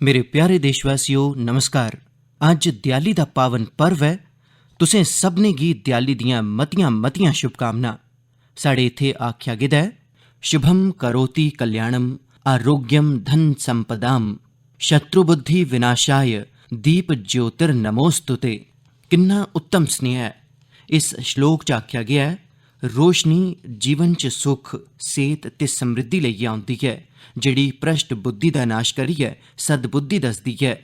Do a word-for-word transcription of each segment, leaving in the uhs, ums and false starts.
मेरे प्यारे देशवासियो, नमस्कार। अज्ज देआली दा पावन पर्व ऐ। तुसें सभनें गी देआली दियां मतियां-मतियां शुभकामनां। साढ़े इत्थै आखेआ गेदा ऐ, "शुभम करोति कल्याणम, आरोग्यम धन संपदाम, शत्रुबुद्धि विनाशाय, दीप ज्योतिर्नमोस्तुते।" किन्ना उत्तम स्नेह ऐ। इस श्लोक च आखेआ गेआ ऐ, "रोशनी जीवन च सुख, सेह्त ते समृद्धि लेइयै औंदी ऐ, जेह्ड़ी भ्रष्ट बुद्धि दा नाश करियै सद्बुद्धि दसदी ऐ।"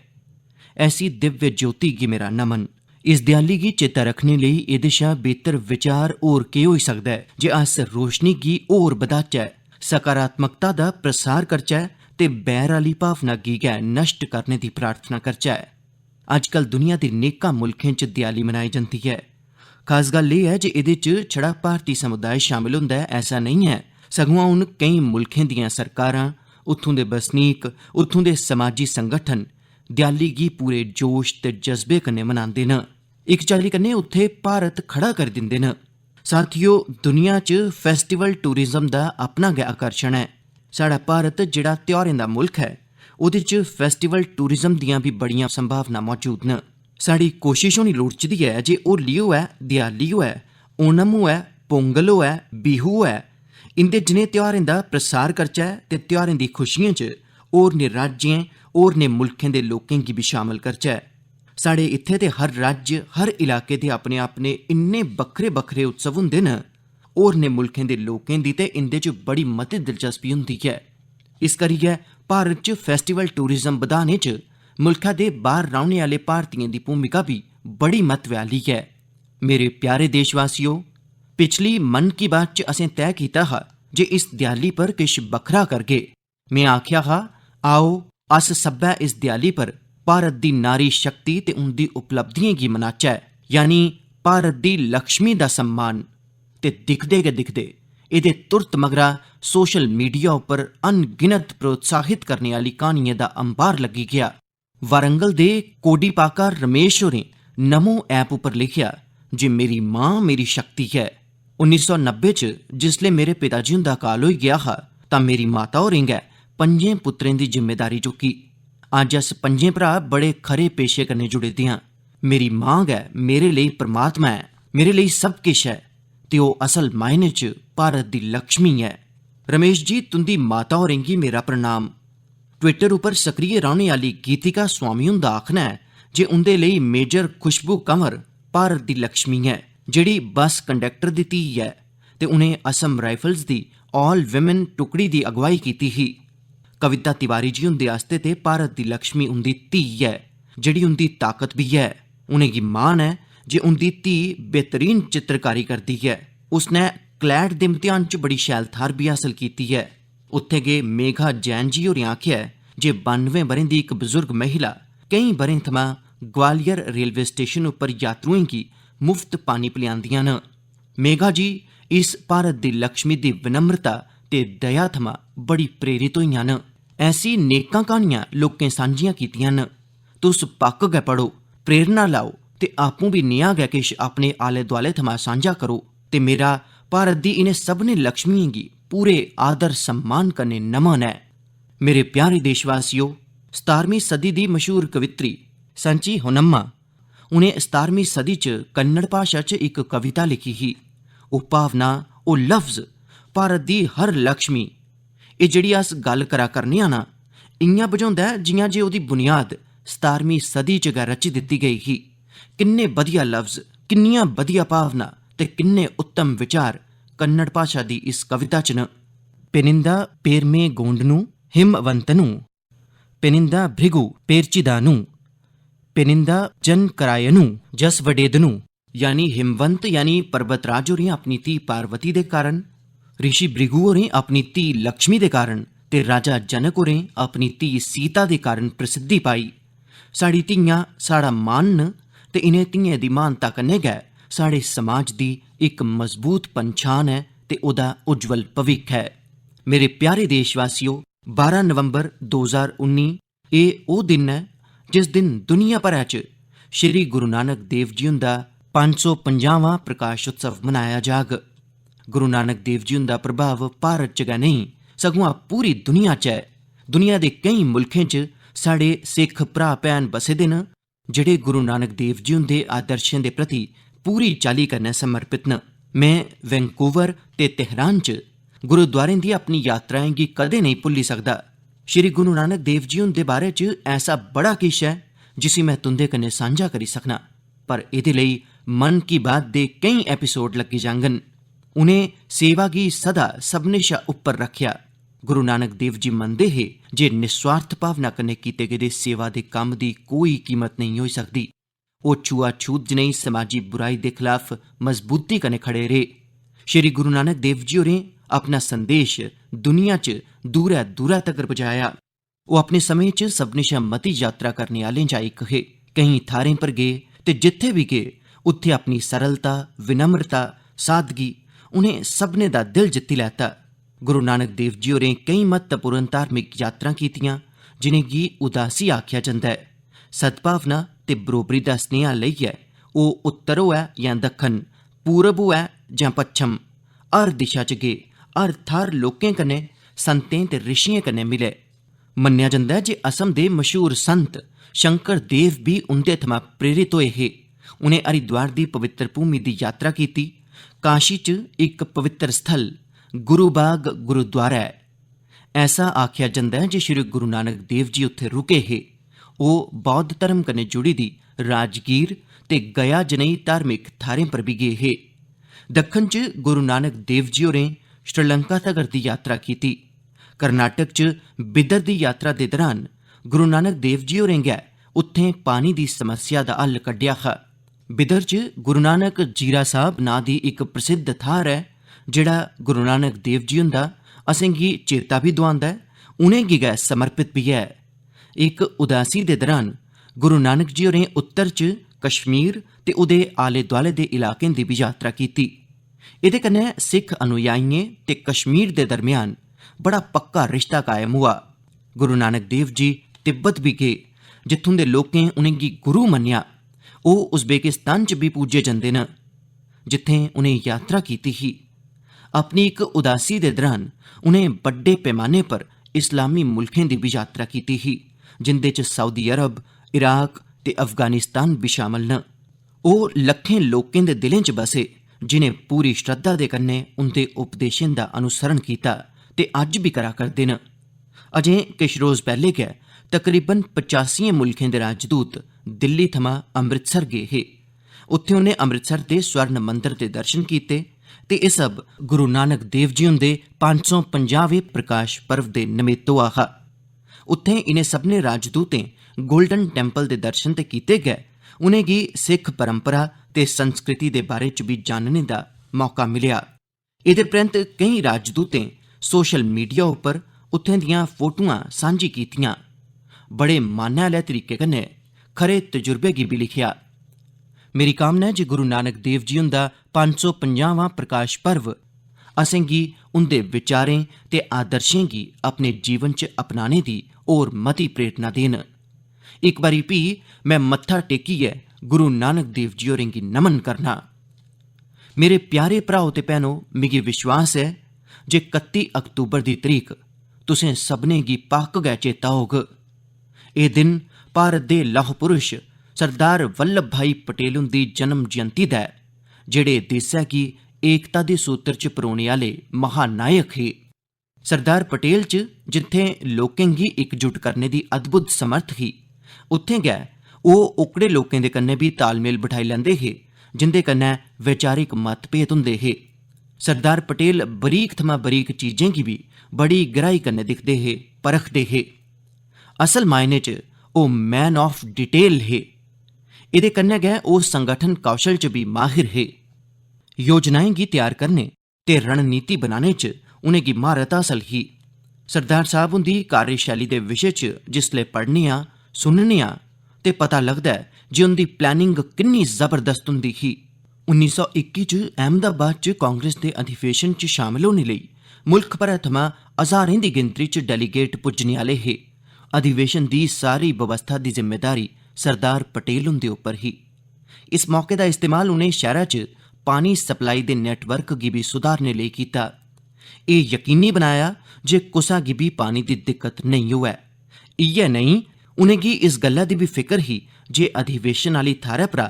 ऐसी दिव्य ज्योति गी मेरा नमन। इस देआली गी चेता रक्खने लेई एह्दे शा बेहतर विचार होर केह् होई सकदा ऐ जे अस रोशनी गी होर बधाचै, सकारात्मकता दा प्रसार करचै ते बैर आह्ली भावना गी गै नश्ट करने दी प्रार्थना करचै। अज्जकल दुनिया दे नेकां मुल्खें च देआली मनाई जंदी ऐ। खास गल्ल एह् ऐ जे एह्दे च छड़ा भारती समुदाय शामिल होंदा ऐ, ऐसा नेईं ऐ, सगुआं हून केईं मुल्खें दियां सरकारां, उत्थूं दे बसनीक, उत्थूं दे समाजी संगठन देआली गी पूरे जोश ते जज्बे कन्नै मनांदे न। इक चाल्ली कन्नै उत्थै भारत खड़ा करी दिंदे न। साथियो, दुनिया च festival tourism दा अपना गै आकर्षण ऐ। साढ़ा भारत जेह्ड़ा त्यौहारें दा मुल्ख ऐ, ओह्दे च festival tourism दियां बी बड़ियां संभावनां मौजूद न। साढ़ी कोशश होनी लोड़चदी ऐ जे होली होऐ, देआली होऐ, ओणम होऐ, पोंगल होऐ, बिहू होऐ, इं'दे जनेह् त्यौहारें दा प्रसार करचै ते त्यौहारें दी खुशियें च होरनें राज्यें, होरनें मुल्खें दे लोकें गी बी शामल करचै। साढ़े इत्थै ते हर राज्य, हर इलाके दे अपने-अपने इन्ने बक्खरे-बक्खरे उत्सव होंदे न, होरनें मुल्खें दे लोकें दी ते इं'दे च बड़ी मती दिलचस्पी होंदी ऐ। इस करियै भारत च festival tourism बधाने च मुल्खै दे बाह्र रौह्ने आह्ले भारतियें दी भूमिका बी बड़ी म्हत्तवै आह्ली ऐ। मेरे प्यारे देशवासियो, पिछली मन की बात च असें तैऽ कीता हा जे इस देआली पर किश बक्खरा करगे। में आखेआ हा, "आओ, अस सब्भै इस देआली पर भारत दी नारी शक्ति ते उं'दी उपलब्धियें गी मनाचै, यानी भारत दी लक्ष्मी दा सम्मान।" ते दिखदे गै दिखदे एह्दे तुरत मगरा social media उप्पर अनगिनत प्रोत्साहित करने आह्ली क्हानियें दा अंबार लग्गी गेआ। वारंगल दे कोडीपाका रमेश होरें नमो ऐप उप्पर लिखेआ जे मेरी मां मेरी शक्ति ऐ। उन्नी सौ नब्बे च जिसलै मेरे पिता जी हुंदा काल होई गेआ हा, तां मेरी माता होरें गै पंजें पुत्तरें दी जिम्मेदारी चुक्की। अज्ज अस पंजें भ्राऽ बड़े खरे पेशे कन्नै जुड़े दे आं। मेरी मां गै मेरे लेई परमात्मा ऐ, मेरे लेई सब किश ऐ, ते ओह् असल मायने च भारत दी लक्ष्मी ऐ। रमेश जी, तुं'दी माता होरें गी मेरा प्रणाम। Twitter उप्पर सक्रिय रौह्ने आह्ली गीतिका स्वामी हुंदा आखना ऐ जे उं'दे लेई मेजर खुशबू कंवर भारत दी लक्ष्मी ऐ, जेह्ड़ी बस कंडक्टर दी धीऽ ऐ, ते उ'नें असम राइफल्स दी all women टुकड़ी दी अगुवाई कीती ही। कविता तिवारी जी हुंदे आस्तै ते भारत दी लक्ष्मी उं'दी धीऽ ऐ, जेह्ड़ी उं'दी ताकत बी ऐ। उ'नेंगी मान ऐ जे उं'दी धीऽ बेहतरीन चित्रकारी करदी ऐ। उसनै CLAT दे इम्तिहान च बड़ी शैल थाह्र बी हासल कीती ऐ। उत्थें गै मेघा जैन जी होरें आखेआ ऐ जे बानुएं ब'रें दी इक बजुर्ग महिला केईं ब'रें थमां ग्वालियर रेलवे स्टेशन उप्पर यात्रुएं गी मुफ्त पानी पलेआंदियां न। मेघा जी इस भारत दी लक्ष्मी दी विनम्रता ते दया थमां बड़ी प्रेरित होइयां न। ऐसी नेकां क्हानियां लोकें सांझियां कीतियां न। तुस पक्क गै पढ़ो, प्रेरणा लैओ ते आपूं बी नेहा गै किश अपने आले-दुआले थमां सांझा करो। ते मेरा भारत दी इ'नें सभनें लक्ष्मियें गी पूरे आदर सम्मान कन्नै नमन ऐ। मेरे प्यारे देशवासियो, सतारमीं सदी दी मशहूर कवित्री सांची होनम्मा, उ'नें सतारमीं सदी च कन्नड़ भाशा च इक कविता लिखी ही। ओह् भावना, ओह् लफ्ज, भारत दी हर लक्ष्मी, एह् जेह्ड़ी अस गल्ल करा करने आं ना, इ'यां बझोंदा ऐ जि'यां जे ओह्दी बुनियाद सतारमीं सदी च गै रची दित्ती गेई ही। किन्ने बधिया लफ्ज, किन्नियां बधिया भावना ते किन्ने उत्तम विचार कन्नड़ भाशा दी इस कविता च न। पेनिंदा पेरमे गोंडनु हिमवंतनु, पेनिंदा भृगु पेरचिदानु, पेनिंदा जन करायनु जस वडेदनु। यानी हिमवंत यानी पर्वतराज होरें अपनी धी पार्वती दे कारण, ऋषि भृगु होरें अपनी धी लक्ष्मी दे कारण ते राजा जनक होरें अपनी धी सीता दे कारण प्रसिद्धि पाई। साढ़ी धियां साढ़ा मान न ते इ'नें धियें दी महानता कन्नै गै साढ़े समाज दी इक मजबूत पंछान ऐ ते ओह्दा उज्जवल भविक्ख ऐ। मेरे प्यारे देशवासियो, बारां नवंबर दो ज्हार उन्नी एह् ओह् दिन ऐ जिस दिन दुनिया भरै च श्री गुरु नानक देव जी हुंदा पंज सौ पंजाहवां प्रकाश उत्सव मनाया जाग। गुरु नानक देव जी हुंदा प्रभाव भारत च गै नेईं, सगुआं पूरी दुनिया च ऐ। दुनिया दे केईं मुल्खें च साढ़े सिख भ्राऽ भैन बसे दे न, जेह्ड़े गुरु नानक देव जी हुंदे आदर्शें दे प्रति पूरी चाल्ली कन्नै समर्पित न। में वैंकूवर ते तेहरान च गुरुद्वारें दी अपनी यात्राएं गी कदें नेईं भुल्ली सकदा। श्री गुरु नानक देव जी हुंदे बारे च ऐसा बड़ा किश ऐ, जिसी में तुं'दे कन्नै सांझा करी सकनां, पर एह्दे लेई मन की बात दे केईं एपिसोड लग्गी जाङन। उ'नें सेवा गी सदा सभनें शा उप्पर रक्खेआ। गुरु नानक देव जी मनदे हे जे निस्वार्थ भावना कन्नै कीते गेदे सेवा दे कम्म दी कोई कीमत नेईं होई सकदी। ओह् छुआछूत जनेही समाजी बुराई दे खलाफ मजबूती कन्नै खड़े रेह्। श्री गुरु नानक देव जी होरें अपना संदेश दुनिया च दूरै दूरै तगर पजाया। ओह् अपने समें च सभनें शा मती यात्रा करने आह्लें चा इक हे। केईं थाह्रें पर गे ते जित्थै बी गे, उत्थै अपनी सरलता, विनम्रता, सादगी, उ'नें सभनें दा दिल जित्ती लैता। गुरु नानक देव जी होरें केईं म्हत्तवपूर्ण धार्मिक यात्रां कीतियां, जिनेंगी उदासी आखेआ जंदा ऐ। सद्भावना ते बरोबरी दा सनेहा लेइयै ओह् उत्तर होऐ जां दक्खन, पूरब होऐ जां पच्छम, हर दिशा च गे, हर थाह्र लोकें कन्नै, संतें ते ऋषियें कन्नै मिले। मन्नेआ जंदा ऐ जे असम दे मशहूर संत शंकर देव बी उं'दे थमां प्रेरित होए हे। उ'नें हरिद्वार दी पवित्र भूमि दी यात्रा कीती। काशी च इक पवित्र स्थल गुरुबाग गुरुद्वारा ऐ। ऐसा आखेआ जंदा ऐ जे श्री गुरु नानक देव जी उत्थै रुके हे। ओह् बौद्ध धर्म कन्नै जुड़ी दी राजगीर ते गया जनेही धार्मिक थाह्रें पर बी गे हे। दक्खन च गुरु नानक देव जी होरें श्रीलंका तगर दी यात्रा कीती। कर्नाटक च बिदर दी यात्रा दे दरान गुरु नानक देव जी होरें गै उत्थें पानी दी समस्या दा हल कड्ढेआ हा। बिदर च गुरु नानक जीरा साहब नांऽ दी इक प्रसिद्ध थाह्र ऐ, जेह्ड़ा गुरु नानक देव जी हुंदा असेंगी चेता बी दुआंदा ऐ, उ'नेंगी गै समर्पित बी ऐ। इक उदासी दे दरान गुरु नानक जी होरें उत्तर च कश्मीर ते ओह्दे आले-दुआले दे इलाकें दी बी यात्रा कीती। एह्दे कन्नै सिख अनुयायियें ते कश्मीर दे दरम्यान बड़ा पक्का रिश्ता कायम होआ। गुरु नानक देव जी तिब्बत बी गे, जित्थूं दे लोकें उ'नेंगी गुरु मन्नेआ। ओह् उज़बेकिस्तान च बी पूजे जंदे न, जित्थें उ'नें यात्रा कीती ही। अपनी इक उदासी दे दरान उ'नें बड्डे पैमाने पर इस्लामी मुल्खें दी बी यात्रा कीती ही, जिंदे च सऊदी अरब, इराक ते अफगानिस्तान बी शामल न। ओह् लक्खें लोकें दे दिलें च बसे, जिनें पूरी श्रद्धा दे कन्नै उं'दे उपदेशें दा अनुसरण कीता ते अज्ज बी करा करदे न। अजें किश रोज पैह्ले गै तकरीबन पचासियें मुल्खें दे राजदूत दिल्ली थमां अमृतसर गे हे। उत्थें उ'नें अमृतसर दे स्वर्ण मंदर दे दर्शन कीते ते एह् सब गुरु नानक देव जी हुंदे पंज सौ पंजाहवें प्रकाश पर्व दे नमित्त होआ हा। उत्थें इ'नें सभनें राजदूतें गोल्डन टैंपल दे दर्शन ते कीते गै उ'नेंगी सिख परंपरा ते संस्कृति दे बारे च बी जानने दा मौका मिलेआ। एह्दे परैंत केईं राजदूतें सोशल मीडिया उप्पर उत्थें दियां फोटोआं सांझी कीतियां। बड़े मानै आह्ले तरीके कन्नै खरे तजुर्बे गी बी लिखेआ। मेरी कामना ऐ जे गुरु नानक देव जी हुंदा पंज सौ पंजाहवां प्रकाश पर्व असेंगी उं'दे विचारें ते आदर्शें गी अपने जीवन च अपनाने दी होर मती प्रेरणा देन। इक बारी फ्ही में मत्था टेकियै गुरु नानक देव जी होरें गी नमन करना। मेरे प्यारे भ्राओ ते भैनो, मिगी विश्वास ऐ जे कत्ती अक्तूबर दी तरीक तुसें सभनें गी पक्क गै चेता होग। एह् दिन भारत दे लौह पुरुष सरदार वल्लभ भाई पटेल हुंदी जन्म जयंती दा ऐ, जेह्ड़े देसै गी एकता दे सूत्र च परोने आह्ले महानायक हे। सरदार पटेल च जित्थें लोकें गी इकजुट करने दी अद्भुत समर्थ ही, उत्थें गै ओह् ओकड़े लोकें दे कन्नै बी तालमेल बठाई लैंदे हे, जिंदे कन्नै वैचारिक मतभेद होंदे हे। सरदार पटेल बरीक थमां बरीक चीजें गी बी बड़ी गैह्राई कन्नै दिखदे हे, परखदे हे। असल मायने च ओह् man of detail हे। एह्दे कन्नै गै ओह् संगठन कौशल च बी माहिर हे। योजनाएं गी त्यार करने ते रणनीति बनाने च उ'नेंगी म्हारत हासल ही। सरदार साहब हुंदी कार्यशैली दे विशे च जिसलै पढ़ने आं, सुनने आं, ते पता लगदा ऐ जे उं'दी planning किन्नी जबरदस्त हुंदी ही। उन्नी सौ इक्की च अहमदाबाद च कांग्रेस दे अधिवेशन च शामिल होने लेई मुल्ख भरै थमां हजारें दी गिनतरी च delegate पुज्जने आह्ले हे। अधिवेशन दी सारी बवस्था दी जिम्मेदारी सरदार पटेल हुंदे उप्पर ही। इस मौके दा इस्तेमाल उ'नें शैह्रा च पानी supply दे network गी बी सुधारने लेई कीता। एह् यकीनी बनाया जे कुसै गी बी पानी दी दिक्कत नेईं होऐ। इ'यै नेईं, उनेंगी इस गल्ला दी बी फिकर ही जे अधिवेशन आली थाहरै परा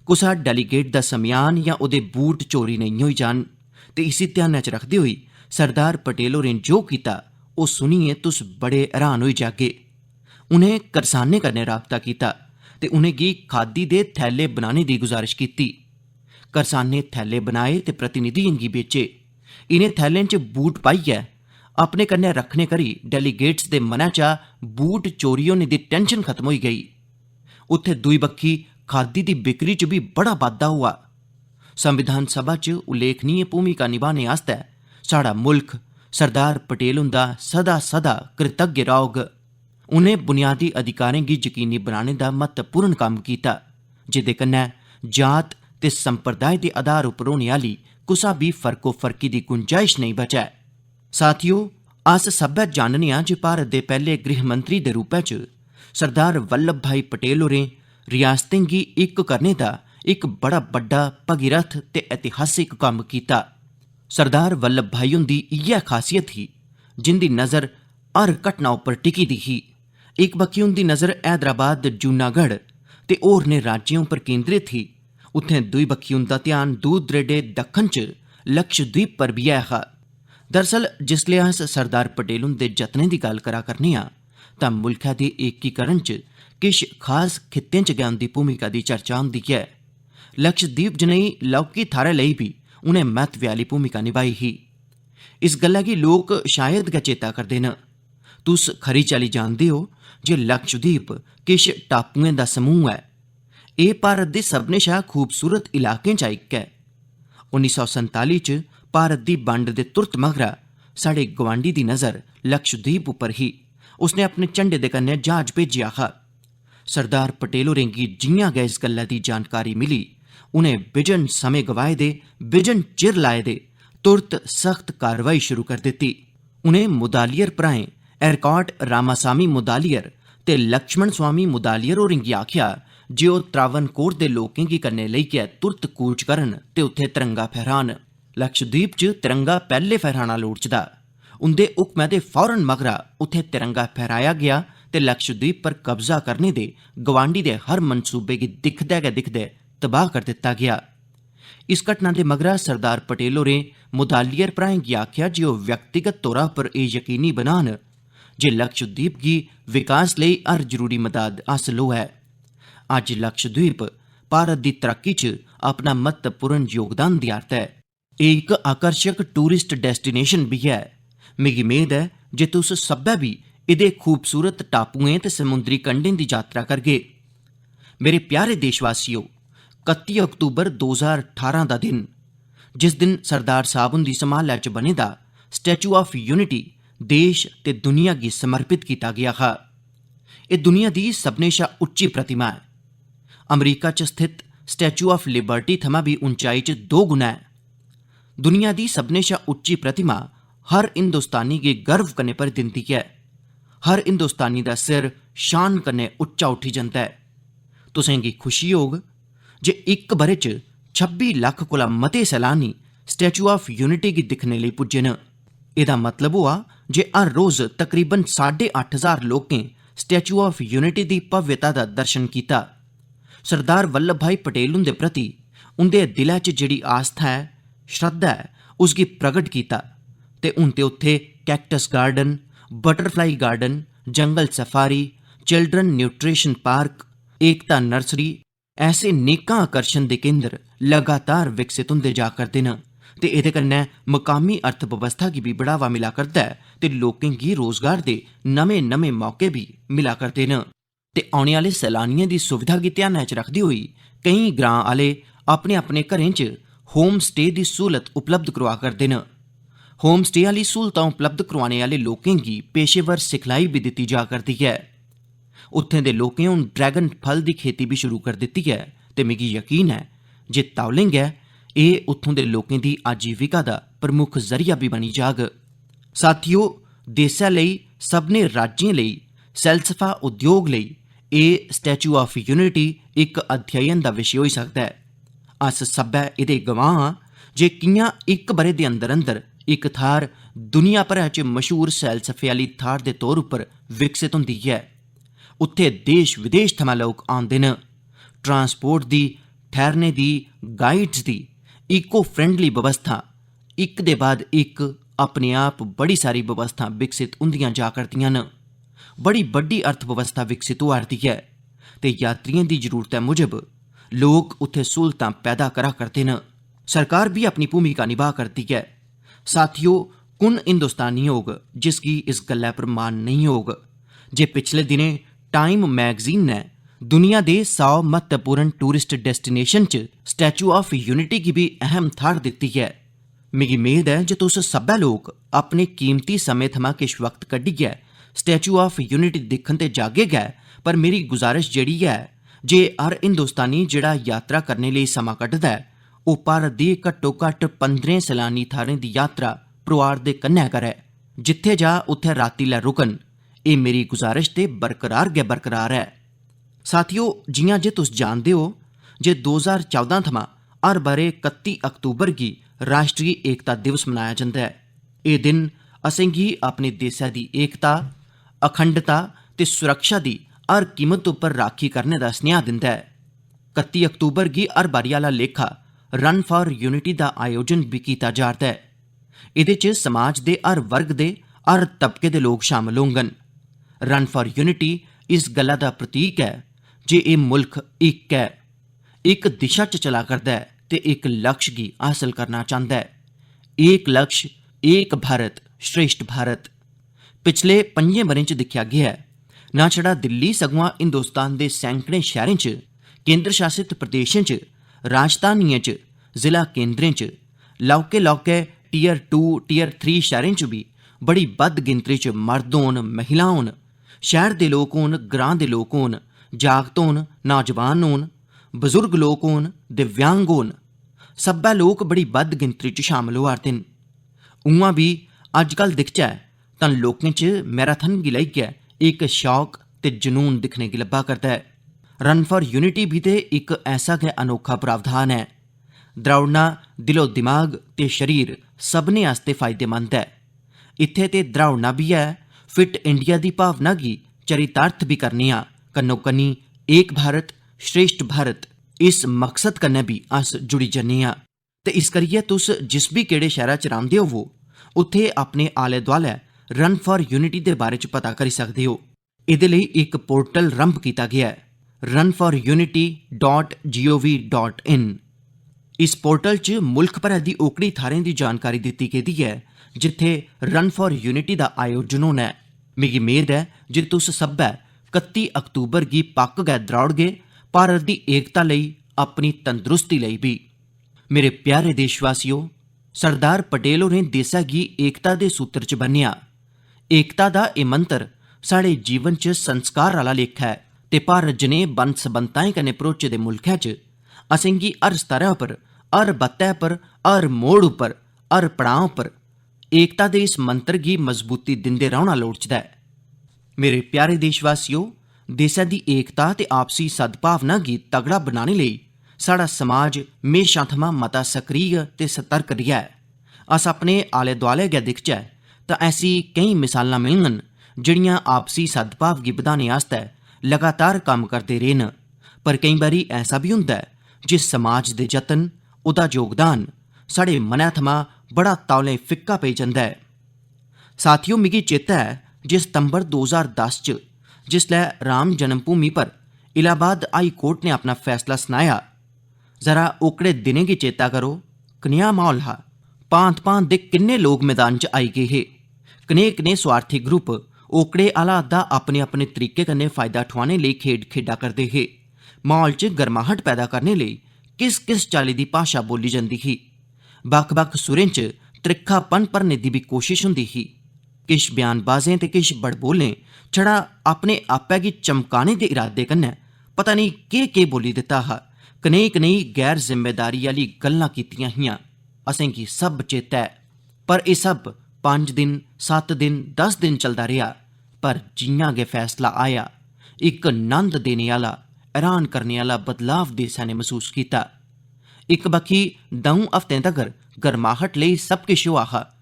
कुसा डेलीगेट दा समेआन जां ओहदे बूट चोरी नेईं होई जान, ते इसी ध्यानै च रखदे होई सरदार पटेल होरें जो कीता, ओह सुनियै तुस बड़े हैरान होई जागे। उनें करसानें कन्नै राबता कीता ते उनेंगी खादी दे थैले बनाने दी गुजारिश कीती। करसानें थैले बनाए ते प्रतिनिधियें गी बेचे। इनें थैलें च बूट पाइयै अपने कन्नै रक्खने करी डेलीगेट्स दे मनै चा बूट चोरी होने दी टैंशन खत्म होई गेई। उत्थै दूई बक्खी खादी दी बिक्री च बी बड़ा बाद्धा होआ। संविधान सभा च उल्लेखनीय भूमिका निभाने आस्तै साढ़ा मुल्ख सरदार पटेल हुंदा सदा सदा कृतज्ञ रौह्ग। उ'नें बुनियादी अधिकारें गी यकीनी बनाने दा म्हत्तवपूर्ण कम्म कीता, जेह्दे कन्नै जात ते संप्रदाय दे आधार उप्पर होने आह्ली कुसा बी फर्कोफर्की दी गुंजाइश नेईं बचै। साथियो, अस सब्भै जानने आं जे भारत दे पैह्ले गृह मंत्री दे रूपै च सरदार वल्लभ भाई पटेल होरें रियासतें गी इक करने दा इक बड़ा बड्डा भगीरथ ते ऐतिहासिक कम्म कीता। सरदार वल्लभ भाई हुंदी इ'यै खासियत ही, जिंदी नजर हर घटना उप्पर टिकी दी ही। इक बक्खी उंदी नजर हैदराबाद, जूनागढ़ ते होरनें राज्यें उप्पर केंद्रित ही, उत्थें दूई बक्खी उंदा ध्यान दूर दरेडे दक्खन च लक्षद्वीप पर बी ऐ हा। दरअसल, जिसलै अस सरदार पटेल हुंदे जतनें दी गल्ल करा करने आं, तां मुल्खै दे एकीकरण च किश खास खित्तें च गै उंदी भूमिका दी चर्चा होंदी ऐ। लक्षद्वीप जनेही लौहकी थाह्रै लेई बी उ'नें म्हत्तवै आह्ली भूमिका नभाई ही। इस गल्लै गी लोक शायद गै चेता करदे न। तुस खरी चाल्ली जानदे ओ जे लक्षद्वीप किश टापुएं दा समूह ऐ। एह् भारत दे सभनें शा खूबसूरत इलाकें चा इक ऐ। उन्नी सौ संताली च भारत दी बंड दे तुरत मगरा साढ़े गुआंढी दी नजर लक्षद्वीप उप्पर ही। उसने अपने झंडे दे कन्नै ज्हाज भेजेआ हा। सरदार पटेल होरें गी जि'यां गै इस गल्लै दी जानकारी मिली, उ'नें बिजन समें गवाए दे, बिजन चिर लाए दे, तुरत सख्त कार्रवाई शुरू करी दित्ती। उ'नें मुदालियर भ्राएं एरकाट रामासामी मुदालियर ते लक्ष्मण स्वामी मुदालियर होरें गी आखेआ जे ओह् त्रावणकोर दे लोकें गी कन्नै लेइयै तुरत कूच करन ते उत्थें तिरंगा फहरान। लक्षद्वीप च तिरंगा पैह्ले फहराना लोड़चदा। उंदे हुक्मै दे फौरन मगरा उत्थें तिरंगा फहराया गेआ ते लक्षद्वीप पर कब्जा करने दे गवांढी दे हर मंसूबे गी दिखदे गै दिखदे तबाह करी दित्ता गेआ। इस घटना दे मगरा सरदार पटेल होरें मुदालियर भ्राएं गी आखेआ जे ओह् व्यक्तिगत तौरा पर एह् यकीनी बनान जे लक्षद्वीप गी विकास लेई हर जरूरी मदाद हासल होऐ। अज्ज लक्षद्वीप भारत दी तरक्की च अपना म्हत्तवपूर्ण योगदान देआ'रदा ऐ। एह् इक आकर्शक टूरिस्ट डेस्टिनेशन बी ऐ। मिगी मेद ऐ जे तुस सब्भै बी एह्दे खूबसूरत टापुएं ते समुंदरी कंढें दी यात्रा करगे। मेरे प्यारे देशवासियो, कत्ती अक्तूबर दो ज्हार ठारां दा दिन, जिस दिन सरदार साहब हुंदी सम्हाला च बने दा स्टैचू ऑफ यूनिटी देश ते दुनिया गी समर्पित कीता गेआ हा। एह् दुनिया दी सभनें शा उच्ची प्रतिमा ऐ। अमरीका च स्थित स्टैचू ऑफ लिबर्टी थमां बी उंचाई च दो गुना ऐ। दुनिया दी सभनें शा उच्ची प्रतिमा हर हिंदुस्तानी गी गर्व कन्नै भरी दिंदी ऐ। हर हिंदुस्तानी दा सिर शान कन्नै उच्चा उठी जंदा ऐ। तुसें गी खुशी होग जे इक ब'रे च छब्बी लक्ख कोला मते सैलानी स्टैचू ऑफ यूनिटी गी दिक्खने लेई पुज्जे न। एह्दा मतलब होआ जे हर रोज तकरीबन साड्ढे अट्ठ ज्हार लोकें स्टैचू ऑफ यूनिटी दी भव्यता दा दर्शन कीता। सरदार वल्लभ भाई पटेल हुंदे प्रति उंदे दिलै च जेह्ड़ी आस्था ऐ, श्रद्धा ऐ, उसगी प्रगट कीता। ते हून ते उत्थै कैक्टस गार्डन, बटरफ्लाई गार्डन, जंगल सफारी, चिल्ड्रन न्यूट्रिशन पार्क, एकता नर्सरी, ऐसे नेकां आकर्षण दे केंद्र लगातार विकसित होंदे जा करदे न ते एह्दे कन्नै मकामी अर्थव्यवस्था गी बी बढ़ावा मिला करदा ऐ ते लोकें गी रोजगार दे नमें-नमें मौके बी मिला करदे न। ते औने आह्ले सैलानियें दी सुविधा गी ध्यानै च रखदे होई केईं ग्रां आह्ले अपने-अपने घरें च होम स्टे दी स्हूलत उपलब्ध करोआ करदे न। होम स्टे आह्ली स्हूलतां उपलब्ध करोआने आह्ले लोकें गी पेशेवर सिखलाई बी दित्ती जा करदी ऐ। उत्थें दे लोकें हून ड्रैगन फल दी खेती बी शुरू करी दित्ती ऐ ते मिगी यकीन ऐ जे तौले गै एह् उत्थूं दे लोकें दी आजीविका दा प्रमुख जरिया बी बनी जाग। साथियो, देसै लेई, सभनें राज्यें लेई, सैलसफा उद्योग लेई एह् स्टैचू ऑफ यूनिटी इक अध्ययन दा विशे होई सकदा ऐ। अस सब्भै एह्दे गवाह आं जे कि'यां इक ब'रे दे अंदर-अंदर इक थाह्र दुनिया भरै च मशहूर सैलसफे आह्ली थाह्र दे तौर उप्पर विकसत होंदी ऐ। उत्थै देश विदेश थमां लोक आंदे न। ट्रांसपोर्ट दी, ठैहरने दी, गाइड्स दी, इको फ्रेंडली बवस्था इक दे बाद इक अपने आप बड़ी सारी बवस्थां विकसित होंदियां जा करदियां न। बड़ी बड्डी अर्थव्यवस्था विकसित होआ 'रदी ऐ ते यात्रियें दी जरूरतै मुजब लोक उत्थै स्हूलतां पैदा करा करदे न। सरकार बी अपनी भूमिका निभा करदी ऐ। साथियो, कु'न हिंदुस्तानी होग जिसगी इस गल्लै पर मान नेईं होग जे पिछले दिनें टाइम मैगजीन ने दुनिया दे सौ म्हत्तवपूर्ण टूरिस्ट डेस्टिनेशन च स्टैचू ऑफ यूनिटी गी बी अहम थाह्र दित्ती ऐ। मिगी मेद ऐ जे तुस सब्भै लोक अपने कीमती समें थमां किश वक्त कड्ढियै स्टैचू ऑफ यूनिटी दिक्खन ते जागे गै, पर मेरी गुजारिश जेह्ड़ी ऐ जे हर हिंदुस्तानी जेह्ड़ा यात्रा करने लेई समां कड्ढदा ऐ, ओह् भारत दी घट्टो-घट्ट पंदरें सैलानी थाह्रें दी यात्रा परोआर दे कन्नै करै। जित्थै जा उत्थै रातीं लै रुकन। एह् मेरी गुजारिश ते बरकरार गै बरकरार ऐ। साथियो, जि'यां जे तुस जानदे ओ जे दो ज्हार चौदां थमां हर ब'रे कत्ती अक्तूबर गी राश्ट्री एकता दिवस मनाया जंदा ऐ। एह् दिन असेंगी अपने देसै दी एकता, अखंडता ते सुरक्षा दी हर कीमत उप्पर राखी करने दा सनेहा दिंदा ऐ। कत्ती अक्तूबर गी हर बारी आह्ला लेखा Run for Unity दा आयोजन बी कीता जा'रदा ऐ। एह्दे च समाज दे हर वर्ग दे, हर तबके दे लोक शामल होङन। Run for Unity इस गल्ला दा प्रतीक ऐ जे एह् मुल्ख इक ऐ, इक दिशा च चला करदा ऐ ते इक लक्ष्य गी हासल करना चांह्दा ऐ। एक लक्ष्य, एक भारत, श्रेष्ठ भारत। पिछले पंजें ब'रें च दिक्खेआ गेआ ऐ, ना छड़ा दिल्ली सगुआं हिंदुस्तान दे सैकड़ें शैह्रें च, केंद्र शासित प्रदेशें च, राजधानियें च, जिला केंद्रें च, लौह्के-लौह्के Tier two, Tier three शैह्रें च बी बड़ी बद्ध गिनतरी च मर्द होन, महिलां होन, शैह्र दे लोक होन, ग्रां दे लोक होन, जागत होन, नौजवान होन, बजुर्ग लोक होन, दिव्यांग होन, सब्भै लोक बड़ी बद्ध गिनतरी च शामल होआ 'रदे न। उ'आं बी अजकल दिखचै तां लोकें च मैराथन गी लेइयै इक शौक ते जनून दिक्खने गी लब्भा करदा ऐ। Run for Unity बी ते इक ऐसा गै अनोखा प्रावधान ऐ। द्रौड़ना दिलो दिमाग ते शरीर सभनें आस्तै फायदेमंद ऐ। इत्थै ते द्रौड़ना बी ऐ, फिट इंडिया दी भावना गी चरितार्थ बी करने आं, कन्नो-कन्नी एक भारत, श्रेष्ठ भारत, इस मकसद कन्नै बी अस जुड़ी जन्ने आं। ते इस करियै तुस जिस बी केह्ड़े शैह्रा च रौंह्दे होवो, उत्थै अपने आलै-दुआलै Run for Unity दे बारे च पता करी सकदे ओ। एह्दे लेई इक पोर्टल रम्भ कीता गेआ ऐ, run for unity dot gov dot in। इस पोर्टल च मुल्ख भरै दी ओकड़ी थाह्रें दी जानकारी दित्ती गेदी ऐ जित्थै Run for Unity दा आयोजन होना ऐ। मिगी मेद ऐ जे तुस सब्भै कत्ती अक्तूबर गी पक्क गै द्रौड़गे, भारत दी एकता लेई, अपनी तंदरुस्ती लेई बी। मेरे प्यारे देशवासियो, सरदार पटेल होरें देसै गी एकता दे सूत्र च बन्नेआ। एकता दा एह् मंत्र साढ़े जीवन च संस्कार आह्ला लेखा ऐ ते भारत जनेह् बन्न-सबन्नताएं कन्नै भरोचे दे मुल्खै च असेंगी हर स्तरै उप्पर, हर बत्तै पर, हर मोड़ उप्पर, हर पड़ांऽ उप्पर एकता दे इस मंत्र गी मजबूती दिंदे रौह्ना लोड़चदा ऐ। मेरे प्यारे देशवासियो, देसै दी एकता ते आपसी सद्भावना गी तगड़ा बनाने लेई साढ़ा समाज म्हेशां थमां मता सक्रिय ते सतर्क रेहा ऐ। अस अपने आलै-दुआलै गै दिखचै तां ऐसी केईं मिसालां मिलङन जेह्ड़ियां आपसी सद्भाव गी बधाने आस्तै लगातार कम्म करदे रेह् न। पर केईं बारी ऐसा बी होंदा ऐ जे समाज दे जतन, ओह्दा योगदान साढ़े मनै थमां बड़ा तौले फिक्का पेई जंदा ऐ। साथियो, मिगी चेता ऐ जे सितंबर दो ज्हार दस च जिसलै राम जन्मभूमि पर इलाहाबाद हाई कोर्ट ने अपना फैसला सनाया, जरा ओकड़े दिनें गी चेता करो, कनेहा म्हौल हा। भांत-भांत दे किन्ने लोक मैदान च आई गे हे। कनेह्-कनेह् स्वार्थी ग्रुप ओकड़े हालात दा अपने-अपने तरीके कन्नै फायदा ठुआने लेई खेढ खेढा करदे हे। म्हौल च गर्माहट पैदा करने लेई किस-किस चाल्ली दी भाशा बोली जंदी ही। बक्ख-बक्ख सुरें च त्रिक्खापन भरने दी बी कोशश होंदी ही। किश बयानबाजें ते किश बड़बोलें छड़ा अपने आपै गी चमकाने दे इरादे कन्नै पता नेईं केह्-केह् बोली दित्ता हा, कनेही-कनेही गैर जिम्मेदारी आह्ली गल्लां कीतियां हियां, असेंगी सब चेता ऐ। पर एह् सब पंज दिन, सत्त दिन, दस दिन चलदा रेहा, पर जि'यां गै फैसला आया, इक नंद देने आह्ला, हैरान करने आह्ला बदलाव देसै ने मसूस कीता। इक बक्खी द'ऊं हफ्तें तगर गर्माहट लेई सब किश होआ हा,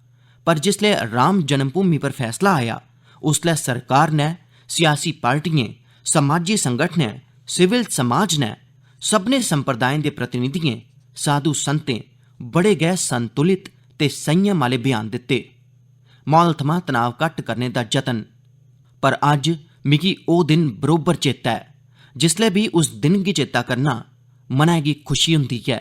पर जिसलै राम जन्मभूमि पर फैसला आया, उसलै सरकार नै, सियासी पार्टियें, समाजी संगठनें, सिविल समाज ने, सभनें संप्रदायें दे प्रतिनिधियें, साधु संतें बड़े गै संतुलित ते संयम आह्ले बयान दित्ते। म्हौल थमां तनाव घट्ट करने दा जतन। पर अज्ज मिगी ओह् दिन बरोबर चेता ऐ, जिसलै बी उस दिन गी चेता करना, मनै गी खुशी होंदी ऐ।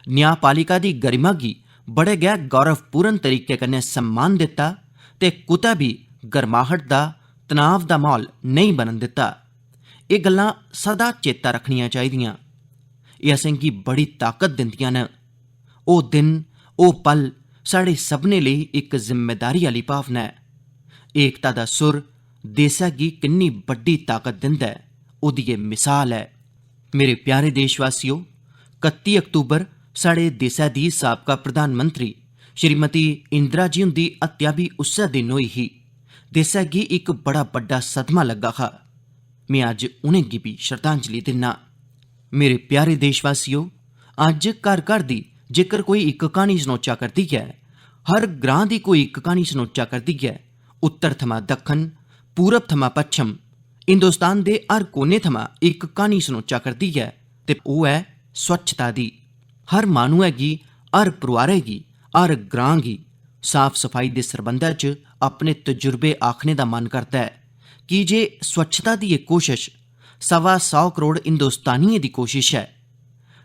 न्यायपालिका दी गरिमा गी बड़े गै गौरवपूर्ण तरीके कन्नै सम्मान दित्ता ते कुतै बी गर्माहट दा, तनाव दा म्हौल नेईं बनन दित्ता। एह् गल्लां सदा चेता रक्खनियां चाहिदियां। एह् असेंगी बड़ी ताकत दिंदियां न। ओह् दिन, ओह् पल साढ़े सभनें लेई इक जिम्मेदारी आह्ली भावना ऐ। एकता दा सुर देसै गी किन्नी बड्डी ताकत दिंदा ऐ, ओह्दी एह् मिसाल ऐ। मेरे प्यारे देशवासियो, कत्ती अक्तूबर साढ़े देसै दी साबका प्रधानमंत्री श्रीमती इंदिरा जी हुंदी हत्या बी उस्सै दिन होई ही। देसै गी इक बड़ा बड्डा सदमा लग्गा हा। में अज्ज उ'नेंगी बी श्रद्धांजलि दिन्ना। मेरे प्यारे देशवासियो, अज्ज घर-घर दी जेकर कोई इक क्हानी सनोचा करदी ऐ, हर ग्रां दी कोई इक क्हानी सनोचा करदी ऐ, उत्तर थमां दक्खन, पूरब थमां पच्छम, हिंदुस्तान दे हर कोने थमां इक क्हानी सनोचा करदी ऐ, ते ओह् ऐ स्वच्छता दी। हर माह्नुऐ गी, हर परोआरै गी, हर ग्रां गी साफ-सफाई दे सरबंधै च अपने तजुर्बे आखने दा मन करदा ऐ, की जे स्वच्छता दी एह् कोशश सवा सौ करोड़ हिंदुस्तानियें दी कोशश ऐ।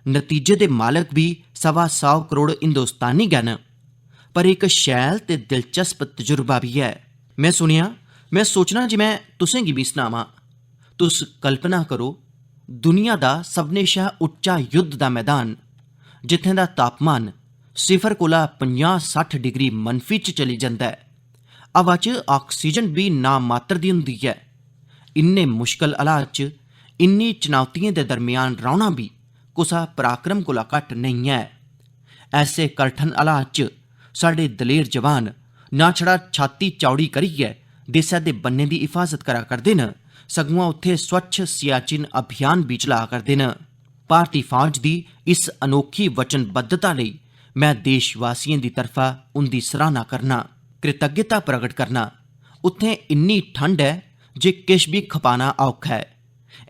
नतीजे दे मालक बी सवा सौ करोड़ हिंदुस्तानी गै न, पर इक शैल ते दिलचस्प तजुर्बा बी ऐ। में सुनेआ, में सोचना जे में तुसें गी बी सनावां। तुस कल्पना करो, दुनिया दा सभनें शा उच्चा युद्ध दा मैदान, जित्थें दा तापमान सिफर कोला पंजाह् सट्ठ डिग्री मनफी च चली जंदा ऐ, हवा च आक्सीजन बी नामात्र दी होंदी ऐ। इन्ने मुश्कल हालात च, इन्नी चुनौतियें दे दरम्यान रौह्ना बी कुसा पराक्रम कोला घट्ट नेईं ऐ। ऐसे कठन हालात च साढ़े दलेर जवान ना छड़ा छाती चौड़ी करियै देसै दे बन्ने दी हिफाजत करा करदे न, सगुआं उत्थै स्वच्छ सियाचिन अभियान बी चला करदे न। भारती फौज दी इस अनोखी वचनबद्धता लेई में देशवासियें दी तरफा उंदी सराहना करना, कृतज्ञता प्रगट करना। उत्थें इन्नी ठंड ऐ जे किश बी खपाना औखा ऐ।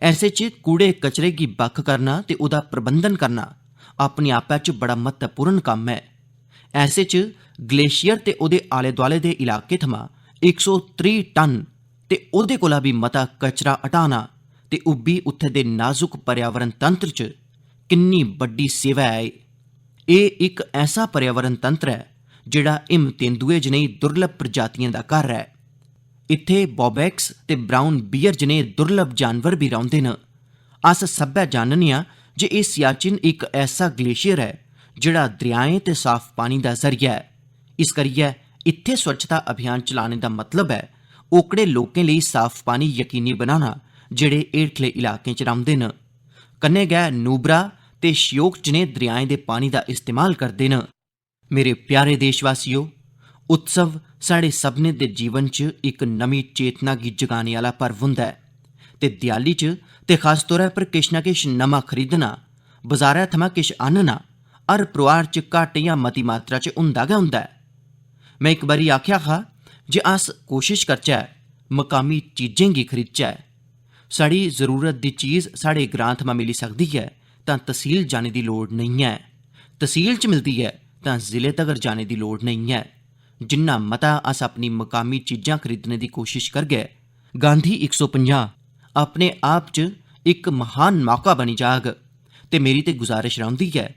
ऐसे च कूड़े कचरे गी बक्ख करना ते ओह्दा प्रबंधन करना अपने आपै च बड़ा म्हत्तवपूर्ण कम्म ऐ। ऐसे च ग्लेशियर ते ओह्दे आले-दुआले दे इलाके थमां इक सौ त्रीह् टन ते ओह्दे कोला बी मता कचरा हटाना ते ओह् बी उत्थै दे नाजुक पर्यावरण तंत्र च किन्नी बड्डी सेवा ऐ एह्। एह् इक ऐसा पर्यावरण तंत्र ऐ जेह्ड़ा हिम तेंदुए जनेही दुर्लभ प्रजातियें दा घर ऐ। इत्थै बॉबैक्स ते ब्राउन बियर जनेह् दुर्लभ जानवर बी रौंह्दे न। अस सब्भै जानने आं जे एह् सियाचिन इक ऐसा ग्लेशियर ऐ जेह्ड़ा दरियाएं ते साफ पानी दा जरिया ऐ। इस करियै इत्थै स्वच्छता अभियान चलाने दा मतलब ऐ ओकड़े लोकें लेई साफ पानी यकीनी बनाना जेह्ड़े हेठले इलाकें च रौंह्दे न। कन्नै गै नूबरा ते श्योक जनेह् दरियाएं दे पानी दा इस्तेमाल करदे न। मेरे प्यारे देशवासियो, उत्सव साढ़े सभनें दे जीवन च इक नमीं चेतना गी जगाने आह्ला पर्व होंदा ऐ ते देआली च ते खास तौरा पर किश ना किश नमां खरीदना, बजारै थमां किश आह्नना, हर परोआर च घट्ट जां मती मात्रा च होंदा गै होंदा ऐ। में इक बारी आखेआ हा जे अस कोशश करचै मकामी चीजें गी खरीदचै। साढ़ी जरूरत दी चीज साढ़े ग्रां थमां मिली सकदी ऐ तां तसील जाने दी लोड़ नेईं ऐ। तसील च मिलदी ऐ तां जिले तगर जाने दी लोड़ नेईं ऐ। जिन्ना मता अस अपनी मकामी चीजां खरीदने दी कोशश करगे, गांधी इक सौ पंजाह् अपने आप च इक महान मौका बनी जाग। ते मेरी ते गुजारिश रौंह्दी ऐ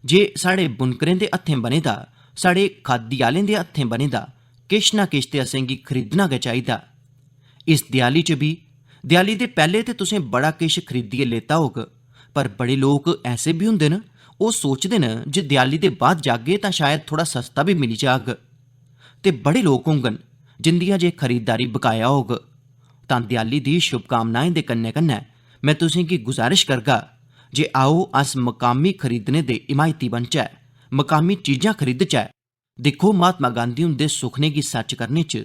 जे साढ़े बुनकरें दे हत्थें बने दा, साढ़े खादी आह्लें दे हत्थें बने दा किश ना किश ते असेंगी खरीदना गै चाहिदा। इस देआली च बी, देआली दे पैह्ले ते तुसें बड़ा किश खरीदियै लेता होग, पर बड़े लोक ऐसे बी होंदे न, ओह् सोचदे न जे देआली दे बाद जागे तां शायद थोह्ड़ा सस्ता बी मिली जाग। ते बड़े लोक होङन जिं'दी अजें खरीददारी बकाया होग। तां देआली दी शुभकामनाएं दे कन्नै-कन्नै में तुसेंगी गुजारिश करगा जे आओ अस मकामी खरीदने दे हिमायती बनचै, मकामी चीजां खरीदचै। दिक्खो, महात्मा गांधी हुंदे सुखने गी सच करने च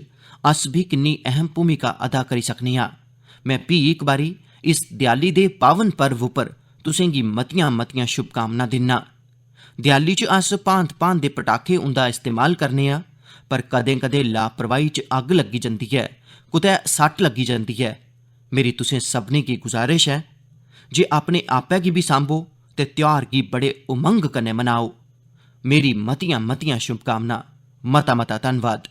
अस बी किन्नी अहम भूमिका अदा करी सकने आं। में फ्ही इक बारी इस देआली दे पावन पर्व उप्पर तुसेंगी मतियां-मतियां शुभकामनां दिन्ना। देआली च अस भांत-भांत दे पटाखे उं'दा इस्तेमाल करने आं, पर कदें-कदें लापरवाही च अग्ग लग्गी जंदी ऐ, कुतै सट्ट लग्गी जंदी ऐ। मेरी तुसें सभनें गी गुजारिश ऐ जे अपने आपै गी बी सांभो ते त्यौहार गी बड़े उमंग कन्नै मनाओ। मेरी मतियां मतियां शुभकामनां। मता मता धन्नवाद।